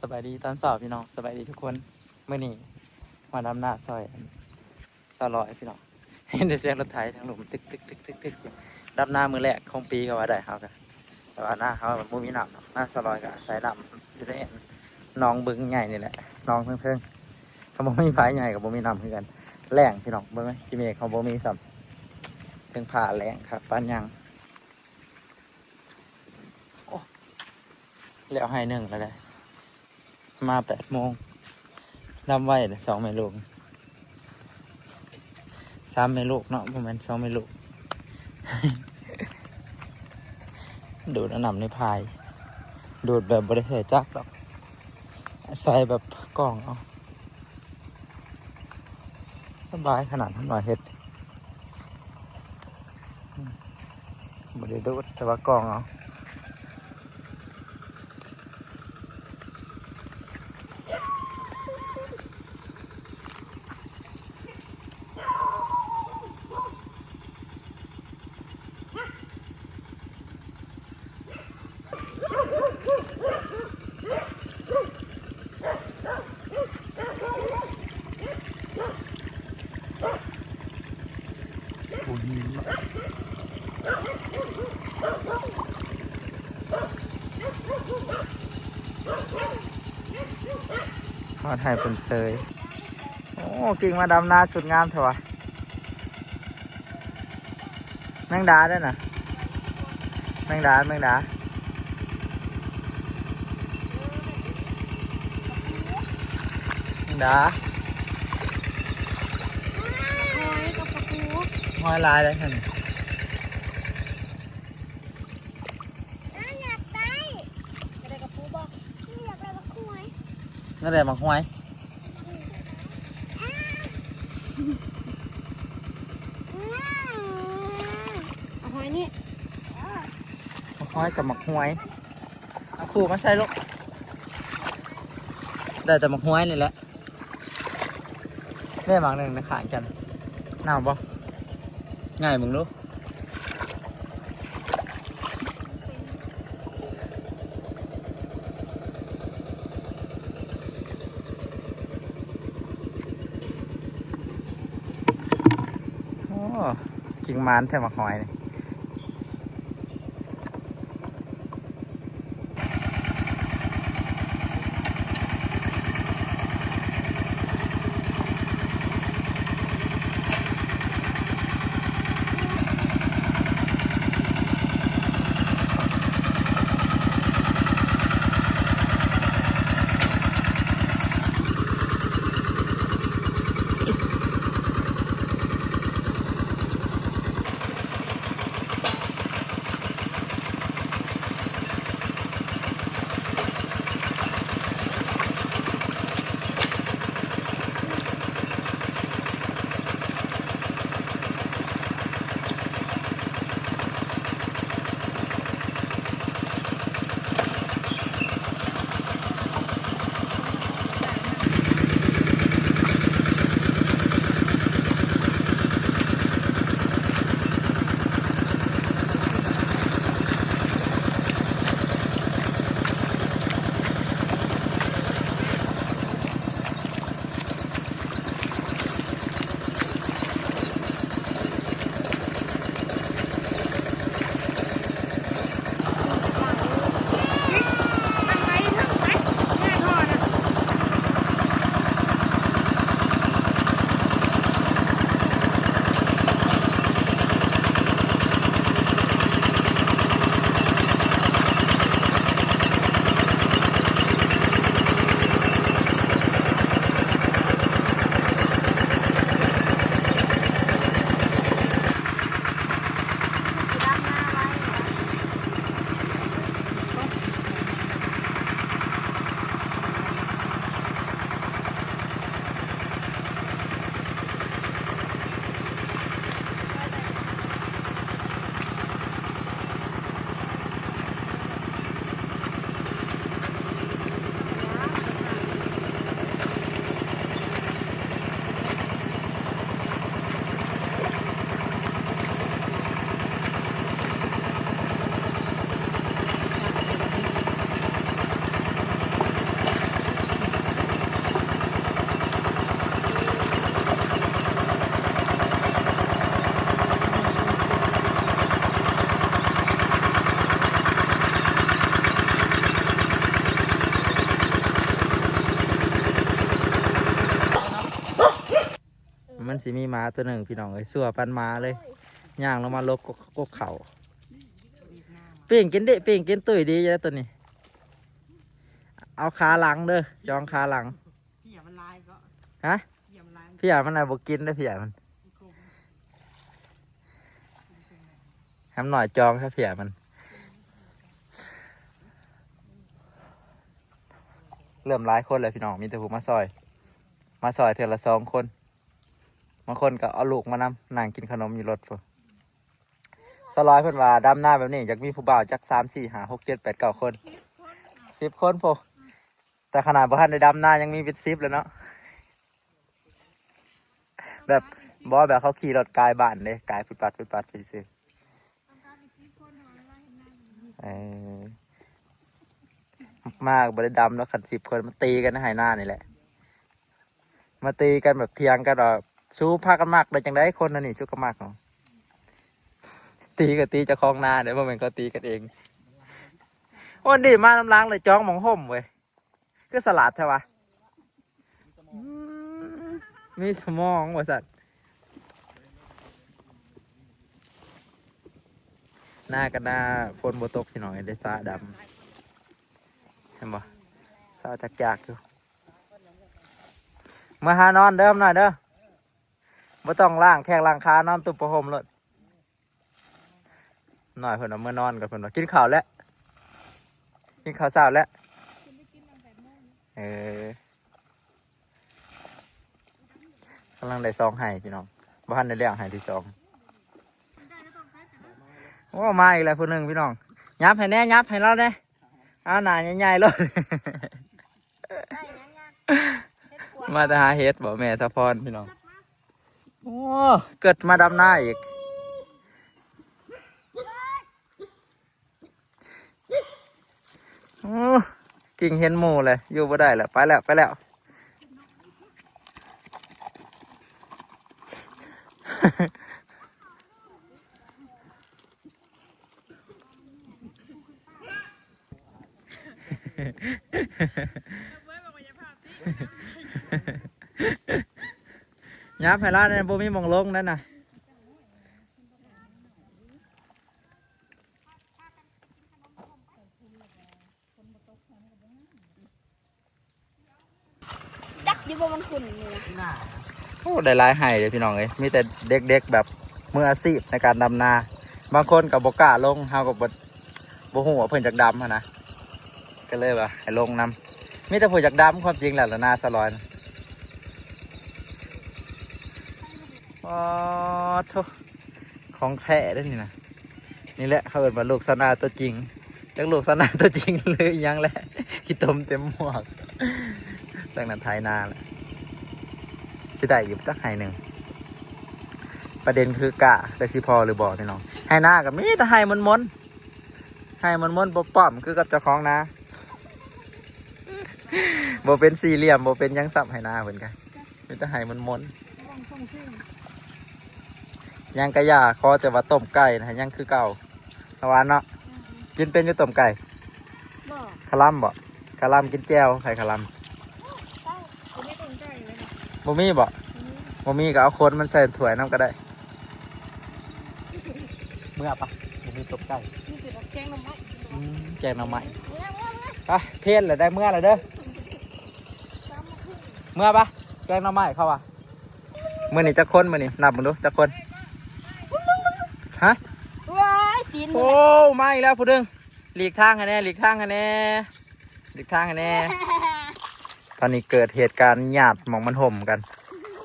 ສະບາຍດີຕອນເຊົ້າພີ່ນ້ອງ ສະບາຍດີທຸກຄົນ. ມື້ນີ້ມາດຳນາຊ່ອຍສາວລອຍພີ່ນ້ອງ ເຫັນແຕ່ສຽງລົດໄຖທາງລຸ່ມຕຶກໆໆໆຢູ່. ດຳນາມື້ແລກຂອງປີກໍວ່າໄດ້ເຮົາກະ ແຕ່ວ່ານາເຮົາມັນບໍ່ມີນ້ຳດອກ. ນາສາວລອຍກໍອາໄສນ້ຳຢູ່ໃນໜອງບຶງໃຫຍ່ນີ້ແຫຼະ ໜອງເທິງໆ. ຖ້າບໍ່ມີຝາຍໃຫຍ່ກໍບໍ່ມີນ້ຳຄືກັນ. ແລ້ງພີ່ນ້ອງ ເບິ່ງແມະ ຂີ້ເມກເຮົາບໍ່ມີຊ້ຳ ເທິງຟ້າແລ້ງຄັກປານຫຍັງ. ໂອ້ ແລ້ວໄຮ່ໜຶ່ງແລ້ວເດ້ ມາແປດໂມງ ດຳໄວເດ້ ສອງແມ່ລູກ ສາມແມ່ລູກເນາະ ບໍ່ແມ່ນສອງແມ່ລູກ. ດູດເອົານ້ຳໃນພາຍ ດູດແບບບໍ່ໄດ້ໃຊ້ຈັກດອກ ໃຊ້ແບບກ້ອງເອົາ. ສະບາຍຂະໜາດ ເຮົາເຮັດ ອືມ ບໍ່ໄດ້ດູດ ແຕ່ວ່າກ້ອງເອົາ. ຮອດໄຮ່ເພິ່ນເຊີຍ. ໂອ້ ກິ່ງມາດຳນາສຸດງາມແທ້ວະ. ແມງດາເດ້ນະ ແມງດາ ແມງດາ ແມງດາ ຫອຍກັບກະປູ ຫອຍຫຼາຍເດ້ຫັ້ນ. ອ້າ ຢາກໄດ້ ຢາກໄດ້ກະປູບໍ່? ຢາກໄດ້ບັກຫວຍ ຢາກໄດ້ບັກຫວຍ. ອືມ ອືມ ເອົາຫອຍນີ້ ບັກຫອຍກັບບັກຫວຍ ເອົາຄູ່ມາໃສ່ລູກ. ໄດ້ແຕ່ບັກຫວຍນີ້ແຫຼະ. ແມ່ໝາກໜຶ່ງໃນຂ້າງກັນ ເນົ່າບໍ່? ງ່າຍເບິ່ງດູ. ໂອ້ ກິ່ງໝານແທ້ໝາກຫອຍນີ້. ໂ ຊິມີໝາຕົວໜຶ່ງພີ່ນ້ອງເອີຍ ຊົ່ວປານໝາເລີຍ ຍ່າງລົງມາຫຼົກກົກເຂົ້າ. ປີ້ງກິນເດ້ ປີ້ງກິນຕຸ້ຍດີຢູ່ແລ້ວຕົວນີ້. ເອົາຂາຫຼັງເດີ ຈອງຂາຫຼັງ. ເພຍມັນຫຼາຍກໍ ຮະ? ເພຍມັນຫຼາຍ ເພຍມັນນະບໍ່ກິນເດີ ເພຍມັນ. ຫຳໜ້ອຍຈອງຊະເພຍມັນ. ເລີ່ມຫຼາຍຄົນແລ້ວພີ່ນ້ອງ ມີແຕ່ຜູ້ມາຊ່ອຍ ມາຊ່ອຍເທື່ອລະສອງຄົນ. ບາງຄົນກໍເອົາລູກມານຳ ນັ່ງກິນຂະໜົມຢູ່ລົດພຸ້ນ. ສາວລອຍເພິ່ນວ່າດຳນາແບບນີ້ຢາກມີຜູ້ບ່າວຈັກສາມ ສີ່ ຫ້າ ຫົກ ເຈັດ ແປດ ເກົ້າ ຄົນ ສິບຄົນພຸ້ນ. ແຕ່ຂະໜາດບໍ່ທັນໄດ້ດຳນາຍັງມີເປັນສິບແລ້ວເນາະ. ແບບ ບໍ່ ແບບເຂົາຂີ່ລົດກາຍບ້ານເດ້ ກາຍຟຶດຟາດຟຶດຟາດໄປຊື່. ເອີ ມາກໍບໍ່ໄດ້ດຳດອກ ຄັນສິບຄົນມາຕີກັນໃນໄຮ່ນານີ້ແຫຼະ. ມາຕີກັນແບບຖຽງກັນວ່າ ຊູພາກັນມັກໄດ້ຈັ່ງໃດ ຄົນອັນນີ້ຊູກໍມັກເນາະ. ຕີກໍຕີເຈົ້າຂອງນາເດ້ ບໍ່ແມ່ນເຂົາຕີກັນເອງ. ໂອ້ ນີ້ມານຳຫຼັງເລີຍ ຈອງໝ່ອງຮົ່ມເວີຍ. ຄືສະຫຼາດແທ້ວະ. ອືມ ມີສະໝອງວ່າຊັ້ນ. ນາກໍນາ ຝົນບໍ່ຕົກພີ່ນ້ອງ ໄດ້ສະດຳ ເຫັນບໍ່ ສະຈັກໆຢູ່. ເມືອຫານອນເດີ ນ້ອຍເດີ ບໍ່ຕ້ອງລ້າງແຂ້ງລ້າງຂາ ນອນຕຸບຜ້າຫົ່ມໂລດ. ນ້ອຍເພິ່ນວ່າເມືອນອນກ່ອນ ເພິ່ນວ່າກິນເຂົ້າແລ້ວ ກິນເຂົ້າເຊົ້າແລ້ວ. ເອີ ກຳລັງໄດ້ສອງໄຮ່ພີ່ນ້ອງ ບໍ່ທັນໄດ້ແລ້ວໄຮ່ທີສອງ. ໂອ້ ມາອີກແລ້ວຜູ້ໜຶ່ງພີ່ນ້ອງ. ຫຍັບໃຫ້ແດ່ ຫຍັບໃຫ້ລາວແດ່ ເອົາໜ້າໃຫຍ່ໆໂລດ. ມາແຕ່ຫາເຫັດບໍ່ ແມ່ສາວພອນພີ່ນ້ອງ. ໂອ້ ເກີດມາດຳນາອີກ. ໂອ້ ກິ່ງເຫັນໝູ່ເລີຍ ຢູ່ບໍ່ໄດ້ແລ້ວ ໄປແລ້ວ ໄປແລ້ວ. ຫຍັບໃຫ້ລາວແດ່ ບໍ່ມີໝ່ອງລົງນັ້ນນະ. ຈັກຢູ່ບໍ່ມັນຂຶ້ນນີ້ນະ. ໂອ້ ໄດ້ຫຼາຍໄຮ່ເດ້ພີ່ນ້ອງເອີຍ ມີແຕ່ເດັກໆແບບມືອາຊີບໃນການດຳນາ. ບາງຄົນກໍບໍ່ກ້າລົງ ເຮົາກໍບໍ່ ບໍ່ຮູ້ວ່າເພິ່ນຢາກດຳຫັ້ນນະ ກໍເລີຍວ່າໃຫ້ລົງນຳ. ມີແຕ່ຜູ້ຢາກດຳ ຄວາມຈິງແລ້ວລະນາສາວລອຍນະ. ອໍ ໂທ້ ຂອງແທ້ເດ້ນີ້ນະ. ນີ້ແຫຼະເຂົາເອີ້ນວ່າລູກຊາວນາຕົວຈິງ. ຈັກລູກຊາວນາຕົວຈິງ ຫຼືອີຫຍັງແຫຼະ ຂີ້ຕົມເຕັມໝວກ. ຈັ່ງນັ້ນໄຖນາແຫຼະ ຊິໄດ້ຢູ່ຈັກໄຮ່ໜຶ່ງ. ປະເດັນຄືກ້າ ຈັກຊິພໍຫຼືບໍ່ພີ່ນ້ອງ. ໄຮ່ນາກໍມີແຕ່ໄຮ່ມົນໆ ໄຮ່ມົນໆ ບໍ່ປ້ອມຄືກັບເຈົ້າຂອງນາ ບໍ່ເປັນສີ່ຫຼ່ຽມ ບໍ່ເປັນຫຍັງຊ້ຳ ໄຮ່ນາເພິ່ນກະ ມີແຕ່ໄຮ່ມົນໆ. ຫຍັງກະຢ່າ ຂໍແຕ່ວ່າຕົ້ມໄກ່ນະ ຍັງຄືເກົ່າ. ຕາຫວານເນາະ. ອືມ ກິນເປັນຢູ່ຕົ້ມໄກ່? ບໍ່. ຄະລຳບໍ່? ຄະລຳກິນແຈ່ວ ໄຂ່ຄະລຳ. ບໍ່ມີຕົ້ມໄກ່ເລີຍ. ບໍ່ມີບໍ່? ບໍ່ມີ. ບໍ່ມີກໍເອົາຄົນມັນໃສ່ຖ້ວຍນຳກໍໄດ້. ເມືອປະ? ບໍ່ມີຕົ້ມໄກ່. ມີແຕ່ແກງໜໍ່ໄມ້. ອືມ ແກງໜໍ່ໄມ້. ເມືອ ເມືອ ເມືອ. ໄປ ເພນແລ້ວ ໄດ້ເມືອແລ້ວເດີ. ເມືອປະ? ແກງໜໍ່ໄມ້ເຂົາວ່າ. ມື້ນີ້ຈັກຄົນ? ມື້ນີ້ນັບເບິ່ງດູ ຈັກຄົນ? ຮະ? ວ້າຍ ຕີນ. ໂອ້ ມາອີກແລ້ວຜູ້ໜຶ່ງ. ຫຼີກທາງໃຫ້ແດ່ ຫຼີກທາງໃຫ້ແດ່ ຫຼີກທາງໃຫ້ແດ່. ຕອນນີ້ເກີດເຫດການຍາດໝ່ອງມັນຮົ່ມກັນ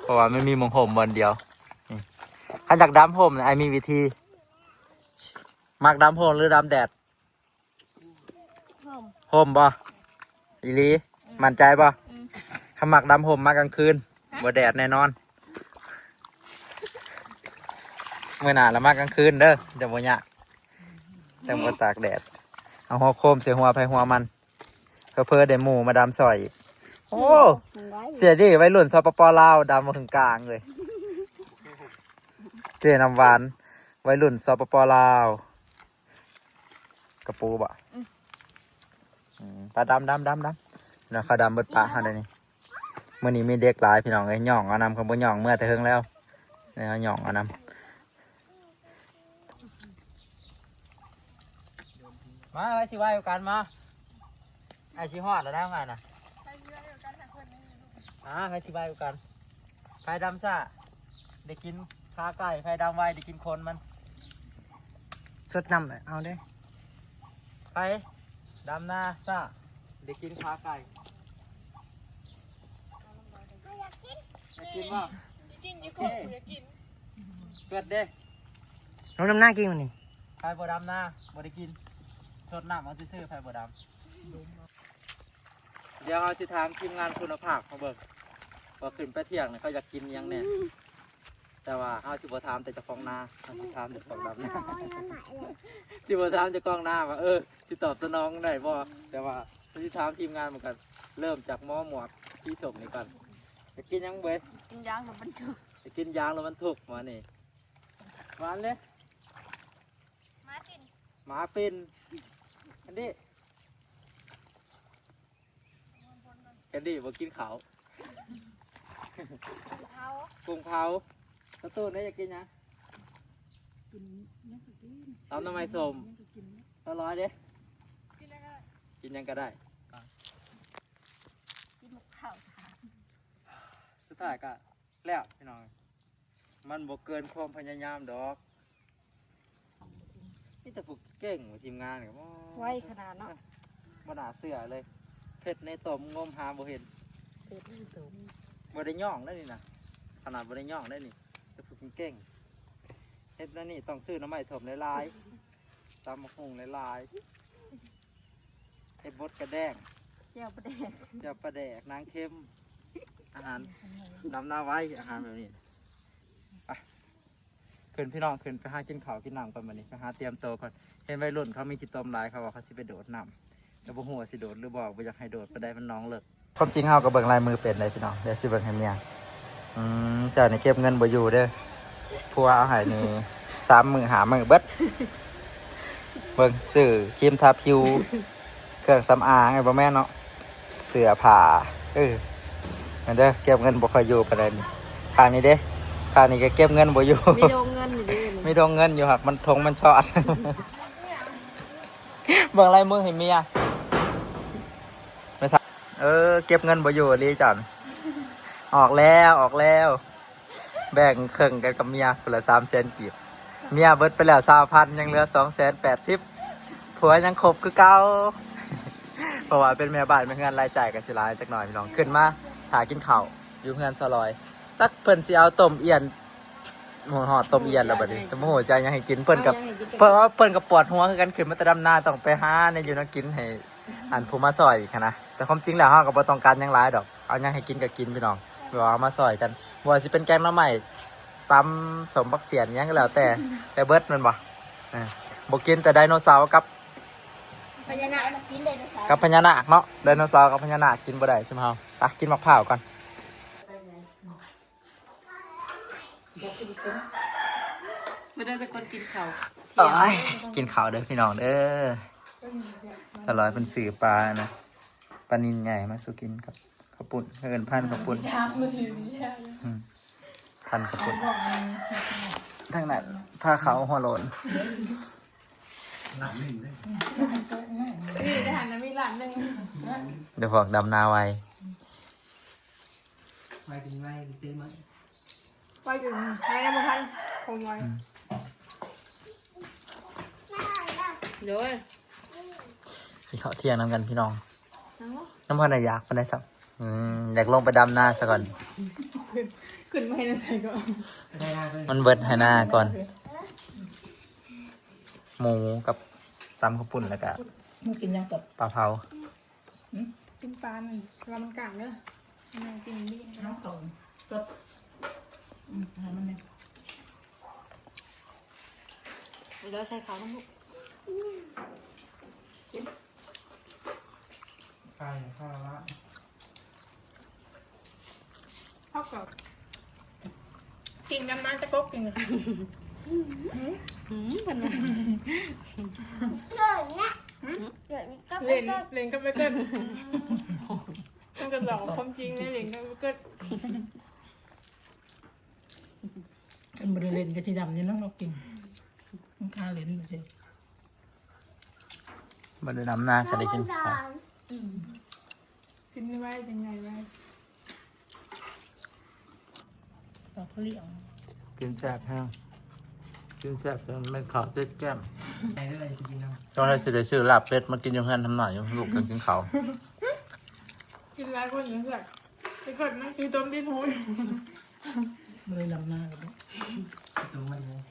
ເພາະວ່າມັນມີໝ່ອງຮົ່ມບ່ອນດຽວ. ນີ້ ຄັນຢາກດຳຮົ່ມນະ ອ້າຍມີວິທີ. ມັກດຳຮົ່ມ ຫຼື ດຳແດດ? ຮົ່ມ. ຮົ່ມບໍ່? ອີ່ຫຼີ? ອືມ ໝັ້ນໃຈບໍ່? ອືມ ຄັນມັກດຳຮົ່ມມາກາງຄືນ. ຮະ? ບໍ່ແດດແນ່ນອນ. ມື້ໜ້າລະມາກາງຄືນເດີ ຈັ່ງບໍ່ຍາກ ຈັ່ງບໍ່ຕາກແດດ. ເອົາຫົວໂຄມໃສ່ຫົວໃຜຫົວມັນ ເຜີໆໄດ້ໝູ່ມາດຳຊ່ອຍອີກ. ໂອ້ ມັນໄວ ເສຍດີ ໄວລຸ້ນ ສປປ ລາວ ດຳມາເຖິງກາງເລີຍ. ເຈ້ນ້ຳຫວານ ໄວລຸ້ນ ສປປ ລາວ. ກະປູບໍ່? ອືມ ອືມ ປາດຳ ດຳ ດຳ ດຳ. ເນາະ ເຂົາດຳເບິດປະຫັ້ນເດນີ້. ມື້ນີ້ມີເດັກຫຼາຍພີ່ນ້ອງເອີຍ ຍ່ອງເອົານຳ ຄັນບໍ່ຍ່ອງເມືອແຕ່ເຫິງແລ້ວ. ແລ້ວຫຍ້ອງເອົານຳ. ມາ ໃຜຊິໄວກວ່າກັນ ມາ. ອ້າຍຊິຮອດແລ້ວນະ ວ່ານະ. ອ່າ ໃຜຊິໄວກວ່າກັນ. ໃຜດຳຊ້າໄດ້ກິນຂາໄກ່, ໃຜດຳໄວໄດ້ກິນຂົນມັນ. ສົດນ້ຳເອົາເດ້. ໃຜດຳນາຊ້າໄດ້ກິນຂາໄກ່. ຢາກກິນບໍ່? ຢາກກິນຢູ່ ໂອເຄ ຢາກກິນ. ເກີດເດ້ ລົງດຳນາກິນມື້ນີ້. ໃຜບໍ່ດຳນາບໍ່ໄດ້ກິນ, ສົດນ້ຳເອົາຊື່ໆ ໃຜບໍ່ດຳ. ດຽວເຮົາຊິຖາມທີມງານຄຸນນະພາບເຮົາເບິ່ງ ວ່າຂຶ້ນໄປທ່ຽງນີ້ເຂົາຢາກກິນຫຍັງແດ່. ແຕ່ວ່າເຮົາຊິບໍ່ຖາມແຕ່ເຈົ້າຂອງນາ, ເຮົາຊິຖາມເຈົ້າຂອງດຳນາ. ຊິບໍ່ຖາມເຈົ້າຂອງນາວ່າ ເອີ ຊິຕອບສະໜອງໄດ້ບໍ່, ແຕ່ວ່າເຮົາຊິຖາມທີມງານເໝືອນກັນ. ເລີ່ມຈາກໝໍໝວກສີສົ້ມນີ້ກ່ອນ. ຈະກິນຫຍັງເວີຍ? ກິນຢາງລົດບັນທຸກ. ຈະກິນຢາງລົດບັນທຸກ ມານີ້. ຫວານເດ້. ໝາປິ່ນ ໝາປິ່ນ. ອັນນີ້ ແຄນດີ້ບໍ່ກິນເຂົ້າ. ກຸ້ງເຜົາ ກຸ້ງເຜົາ. ສະຕູນເດ້ ຢາກກິນຫຍັງ? ກິນຫຍັງກໍກິນ. ຕຳໜໍ່ໄມ້ສົ້ມ. ຫຍັງກໍກິນ. ສາວລອຍເດ້. ກິນຫຍັງກໍໄດ້ ກິນຫຍັງກໍໄດ້. ກິນໝາກເຜົາ. ສຸດທ້າຍກໍແລ້ວ ພີ່ນ້ອງ. ມັນບໍ່ເກີນຄວາມພະຍາຍາມດອກ. ມີແຕ່ຜູ້ເກັ່ງວ່າທີມງານນີ້. ໂອ້ ໄວຂະໜາດເນາະ. ບໍ່ໜ້າເຊື່ອເລີຍ. ເພັດໃນຕົ້ມງົມຫາບໍ່ເຫັນ. ເຜັດໃນຕົ້ມ ບໍ່ໄດ້ຍ້ອງເດ້ນີ້ນະ. ຂະໜາດບໍ່ໄດ້ຍ້ອງເດ້ນີ້. ແຕ່ຜູ້ເກັ່ງໆ ເຮັດແນວນີ້ຕ້ອງຊື້ໜໍ່ໄມ້ສົ້ມຫຼາຍໆ, ຕຳບັກຫຸ່ງຫຼາຍໆ. ເຮັດບົດກະແດງ ແຈ່ວປາແດກ ແຈ່ວປາແດກ ໜັງເຄັມ. ອາຫານນຳໜ້າໄວ້ ອາຫານແບບນີ້. ໄປ ຂຶ້ນ ພີ່ນ້ອງ ຂຶ້ນໄປຫາກິນເຂົ້າກິນນ້ຳກ່ອນບັດນີ້. ໄປຫາຕຽມໂຕກ່ອນ. ເຫັນໄວລຸ້ນເຂົາມີຂີ້ຕົມຫຼາຍ ເຂົາວ່າເຂົາຊິໄປໂດດນ້ຳ, ແຕ່ບໍ່ຮູ້ວ່າຊິໂດດຫຼືບໍ່. ບໍ່ຢາກໃຫ້ໂດດປານໃດ ມັນໜອງເລິກ. ຄວາມຈິງເຮົາກໍເບິ່ງລາຍມືເປັນເດ້ ພີ່ນ້ອງ. ດຽວຊິເບິ່ງໃຫ້ເມຍ. ອືມ ເຈົ້ານີ້ເກັບເງິນບໍ່ຢູ່ເດີ. ຜົວເອົາໃຫ້ນີ້ສາມມື້ຫ້າມື້ເບິດ. ເບິ່ງ ຊື້ຄຣີມທາຜິວ ເຄື່ອງສຳອາງ ບໍ່ແມ່ນເນາະ ເສື້ອຜ້າ. ເອີ ແມ່ນເດີ ເກັບເງິນບໍ່ຄ່ອຍຢູ່ປານໃດ. ຂ້າງນີ້ເດ້ ຂ້າງນີ້ກໍເກັບເງິນບໍ່ຢູ່. ມີຖົງເງິນຢູ່ເດ້ ມີຖົງເງິນຢູ່ ຫາກມັນ ຖົງມັນຊອດ. ເບິ່ງລາຍມືໃຫ້ເມຍ. ເອີ ເກັບເງິນບໍ່ຢູ່ອີ່ຫຼີເຈົ້າ. ອອກແລ້ວ ອອກແລ້ວ. ແບ່ງເຄິ່ງກັນກັບເມຍ ຄົນລະສາມແສນກີບ. ເມຍເບິດໄປແລ້ວຊາວພັນ ຍັງເຫຼືອສອງແສນແປດສິບ. ຜົວຍັງຄົບຄືເກົ່າ. ເພາະວ່າເປັນແມ່ບ້ານແມ່ເຮືອນ ລາຍຈ່າຍກໍຊິຫຼາຍຈັກໜ້ອຍ ພີ່ນ້ອງ. ຂຶ້ນມາຖ້າກິນເຂົ້າຢູ່ເຮືອນສາວລອຍ. ຈັກເພິ່ນຊິເອົາຕົ້ມອ່ຽນ ໝູຮອດຕົ້ມອ່ຽນແລ້ວບັດນີ້ ຈະບໍ່ຮູ້ຊິເອົາຫຍັງໃຫ້ກິນ. ເພິ່ນກໍ ເພິ່ນກໍປວດຫົວຄືກັນ ຂຶ້ນມາແຕ່ດຳນາ ຕ້ອງໄປຫາແນວຢູ່ແນວກິນໃຫ້ ອັນຜູ້ມາຊ່ອຍອີກຫັ້ນນະ. ແຕ່ຄວາມຈິງແລ້ວເຮົາກໍບໍ່ຕ້ອງການຫຍັງຫຼາຍດອກ, ເອົາຫຍັງໃຫ້ກິນກໍກິນ ພີ່ນ້ອງ, ແບບວ່າເອົາມາຊ່ອຍກັນ. ບໍ່ວ່າຊິເປັນແກງໜໍ່ໄມ້, ຕຳສົ້ມ, ບັກສຽນ ຫຍັງກໍແລ້ວແຕ່, ແຕ່ເບິດແມ່ນບໍ່? ເອີ ບໍ່ກິນແຕ່ໄດໂນເສົາກັບພະຍານາກ, ກິນໄດໂນເສົາ ກັບພະຍານາກເນາະ, ໄດໂນເສົາກັບພະຍານາກກິນບໍ່ໄດ້ຊຸມເຮົາ. ໄປກິນໝາກພ້າວກ່ອນ. ມາເດີທຸກຄົນກິນເຂົ້າ. ໂອ້ຍ ກິນເຂົ້າເດີພີ່ນ້ອງເດີ. ສາວລອຍເພິ່ນຊື້ປານະ, ປານິນໃຫຍ່ມາສູ່ກິນກັບເຂົ້າປຸ້ນ, ເອີ້ນພັນເຂົ້າປຸ້ນ, ອືມ ພັນເຂົ້າປຸ້ນ. ທາງນັ້ນພາເຂົ້າຫົວໂລ້ນ. ເດີພວກດຳນາໄວ. ໄປເຖິງໄວເຕັມ ໄປເຖິງໄວນຳບໍ່ທັນ ຄົນໄວ. ອືມ ໂດຍ ກິນເຂົ້າທ່ຽງນຳກັນພີ່ນ້ອງ. ເອົາ ຍັງບໍ່ທັນໄດ້ຢາກປານໃດຊ້ຳ. ອືມ ຢາກລົງໄປດຳນາຊະກ່ອນ. ຂຶ້ນ ຂຶ້ນໄປນຳໃສກ່ອນ? ມັນເບິດໃຫ້ນາກ່ອນ. ໝູກັບຕຳເຂົ້າປຸ້ນ ແລ້ວກະ ມື້ກິນຫຍັງກັບ ປາເຜົາ. ຫືມ ກິນປາໜຶ່ງ ລຳກາງເດີ. ແມ່ກິນນີ້ ເອົາເຂົ້າສົດ ອືມ ໃຫ້ມັນແນ່. ແລ້ວໃສ່ເຂົ້ານຳລູກ. ກິນ ໄກ່ ຄາລາວະ. ເຮົາກໍກິນກັນມາແຕ່ກົກກິນ. ຫືມ ເພິ່ນວ່າ ເຫຼັ້ນນະ ຫືມ ເຫຼັ້ນກັບໄປເກີດ. ມັນກໍບອກຄວາມຈິງໃນເຫຼັ້ນກັບໄປເກີດ. ບໍ່ໄດ້ເຫຼັ້ນກໍຊິດຳຢູ່ເນາະ ເຮົາກິນ ມັນຄາເຫຼັ້ນຈັ່ງຊີ້ ບໍ່ໄດ້ດຳນາກໍໄດ້ກິນເຂົ້າ ອືມ ກິນໄວໆ ຈັ່ງໃຫຍ່ໄວ. ດອກທະລຽວ ກິນແຊບແຮງ ກິນແຊບຈົນເມັດເຂົ້າຕິດແກ້ມ ໄປເດີ ໄປກິນນຳ ຕ້ອງໄດ້ຊິໄດ້ຊື້ລາບເປັດມາກິນຢູ່ເຮືອນທຳໜ້ອຍຢູ່ ລູກເພິ່ນກິນເຂົ້າ ກິນຫຼາຍຄົນຢູ່ເຮືອນ ໄອ້ຄົນມັນຄືຕົ້ມຕິດຫູ ບໍ່ໄດ້ດຳນາກໍໄດ້ ສູງມັນເລີຍ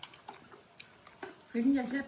ກິນຢ່າເຮັດ